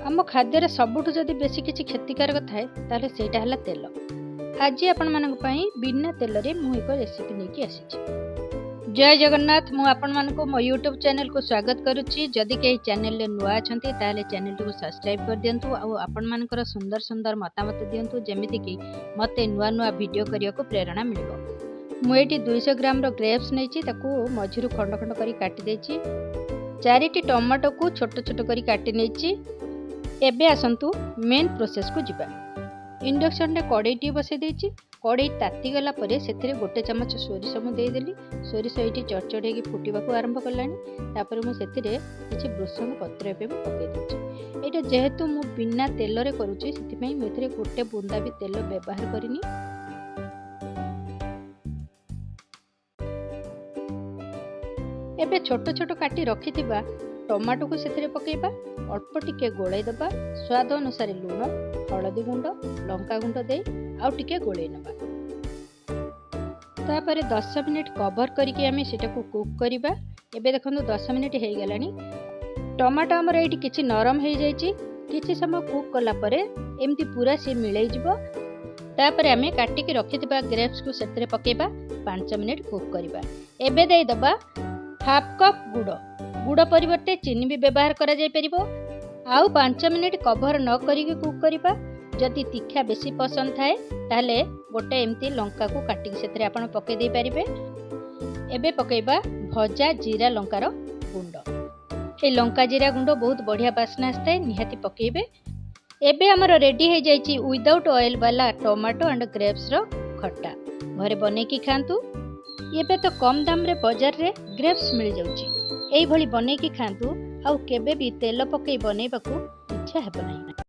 ଆମ ଖାଦ୍ୟରେ ସବୁଠୁ ଯଦି ବେଶୀ କିଛି କ୍ଷତିକାରକ ଥାଏ, ତାହେଲେ ସେଇଟା ହେଲା ତେଲ। ଆଜି ଆପଣମାନଙ୍କ ପାଇଁ ବିନା ତେଲରେ ମୁଁ ଏକ ରେସିପି ନେଇକି ଆସିଛି। ଜୟ ଜଗନ୍ନାଥ। ମୁଁ ଆପଣମାନଙ୍କୁ ମୋ ୟୁଟ୍ୟୁବ୍ ଚ୍ୟାନେଲକୁ ସ୍ୱାଗତ କରୁଛି। ଯଦି କେହି ଚ୍ୟାନେଲରେ ନୂଆ ଅଛନ୍ତି, ତାହେଲେ ଚ୍ୟାନେଲଟିକୁ ସବସ୍କ୍ରାଇବ୍ କରିଦିଅନ୍ତୁ ଆଉ ଆପଣମାନଙ୍କର ସୁନ୍ଦର ସୁନ୍ଦର ମତାମତ ଦିଅନ୍ତୁ, ଯେମିତିକି ମୋତେ ନୂଆ ନୂଆ ଭିଡ଼ିଓ କରିବାକୁ ପ୍ରେରଣା ମିଳିବ। ମୁଁ ଏଇଠି 200 ଗ୍ରାମର ଗ୍ରେପ୍ସ ନେଇଛି। ତାକୁ ମଝିରୁ ଖଣ୍ଡ ଖଣ୍ଡ କରି କାଟି ଦେଇଛି। ଚାରିଟି ଟମାଟୋକୁ ଛୋଟ ଛୋଟ କରି କାଟି ନେଇଛି। ଏବେ ଆସନ୍ତୁ, ମେନ୍ ପ୍ରୋସେସ୍କୁ ଯିବା। ଇଣ୍ଡକ୍ସନରେ କଡ଼େଇଟିଏ ବସାଇ ଦେଇଛି। କଡ଼େଇ ତାତିଗଲା ପରେ ସେଥିରେ ଗୋଟେ ଚାମଚ ସୋରିଷ ମୁଁ ଦେଇଦେଲି। ସୋରିଷ ଏଇଠି ଚଡ଼ଚଡ଼ ହେଇକି ଫୁଟିବାକୁ ଆରମ୍ଭ କଲାଣି। ତାପରେ ମୁଁ ସେଥିରେ କିଛି ଭୃସଙ୍ଗ ପତ୍ର ଏବେ ମୁଁ ପକାଇ ଦେଉଛି। ଏଇଟା ଯେହେତୁ ମୁଁ ବିନା ତେଲରେ କରୁଛି, ସେଥିପାଇଁ ମୁଁ ଏଥିରେ ଗୋଟେ ବୁନ୍ଦା ବି ତେଲ ବ୍ୟବହାର କରିନି। ଏବେ ଛୋଟ ଛୋଟ କାଟି ରଖିଥିବା ଟମାଟୋକୁ ସେଥିରେ ପକାଇବା। ଅଳ୍ପ ଟିକେ ଗୋଳେଇ ଦେବା। ସ୍ୱାଦ ଅନୁସାରେ ଲୁଣ, ହଳଦୀ ଗୁଣ୍ଡ, ଲଙ୍କା ଗୁଣ୍ଡ ଦେଇ ଆଉ ଟିକେ ଗୋଳେଇ ନେବା। ତାପରେ 10 ମିନିଟ୍ କଭର୍ କରିକି ଆମେ ସେଟାକୁ କୁକ୍ କରିବା। ଏବେ ଦେଖନ୍ତୁ, 10 ମିନିଟ୍ ହେଇଗଲାଣି। ଟମାଟୋ ଆମର ଏଇଠି କିଛି ନରମ ହେଇଯାଇଛି। କିଛି ସମୟ କୁକ୍ କଲା ପରେ ଏମିତି ପୁରା ସିଏ ମିଳେଇଯିବ। ତାପରେ ଆମେ କାଟିକି ରଖିଥିବା ଗ୍ରେପ୍ସକୁ ସେଥିରେ ପକାଇବା। 5 ମିନିଟ୍ କୁକ୍ କରିବା। ଏବେ ଦେଇଦେବା ହାଫ୍ କପ୍ ଗୁଡ଼। ଗୁଡ଼ ପରିବର୍ତ୍ତେ ଚିନି ବି ବ୍ୟବହାର କରାଯାଇପାରିବ। ଆଉ 5 ମିନିଟ୍ କଭର୍ ନ କରିକି କୁକ୍ କରିବା। ଯଦି ତୀଖା ବେଶୀ ପସନ୍ଦ ଥାଏ, ତାହେଲେ ଗୋଟେ ଏମିତି ଲଙ୍କାକୁ କାଟିକି ସେଥିରେ ଆପଣ ପକାଇ ଦେଇପାରିବେ। ଏବେ ପକାଇବା ଭଜା ଜିରା ଲଙ୍କାର ଗୁଣ୍ଡ। ଏଇ ଲଙ୍କା ଜିରା ଗୁଣ୍ଡ ବହୁତ ବଢ଼ିଆ ବାସ୍ନା ଆସିଥାଏ, ନିହାତି ପକାଇବେ। ଏବେ ଆମର ରେଡ଼ି ହେଇଯାଇଛି ୱିଦାଉଟ୍ ଅଏଲ୍ ବାଲା ଟମାଟୋ ଆଣ୍ଡ ଗ୍ରେପ୍ସର ଖଟା। ଘରେ ବନେଇକି ଖାଆନ୍ତୁ। ଏବେ ତ କମ୍ ଦାମରେ ବଜାରରେ ଗ୍ରେପ୍ସ ମିଳିଯାଉଛି। ଏଇଭଳି ବନେଇକି ଖାଆନ୍ତୁ, ଆଉ କେବେ ବି ତେଲ ପକାଇ ବନେଇବାକୁ ଇଚ୍ଛା ହେବ ନାହିଁ।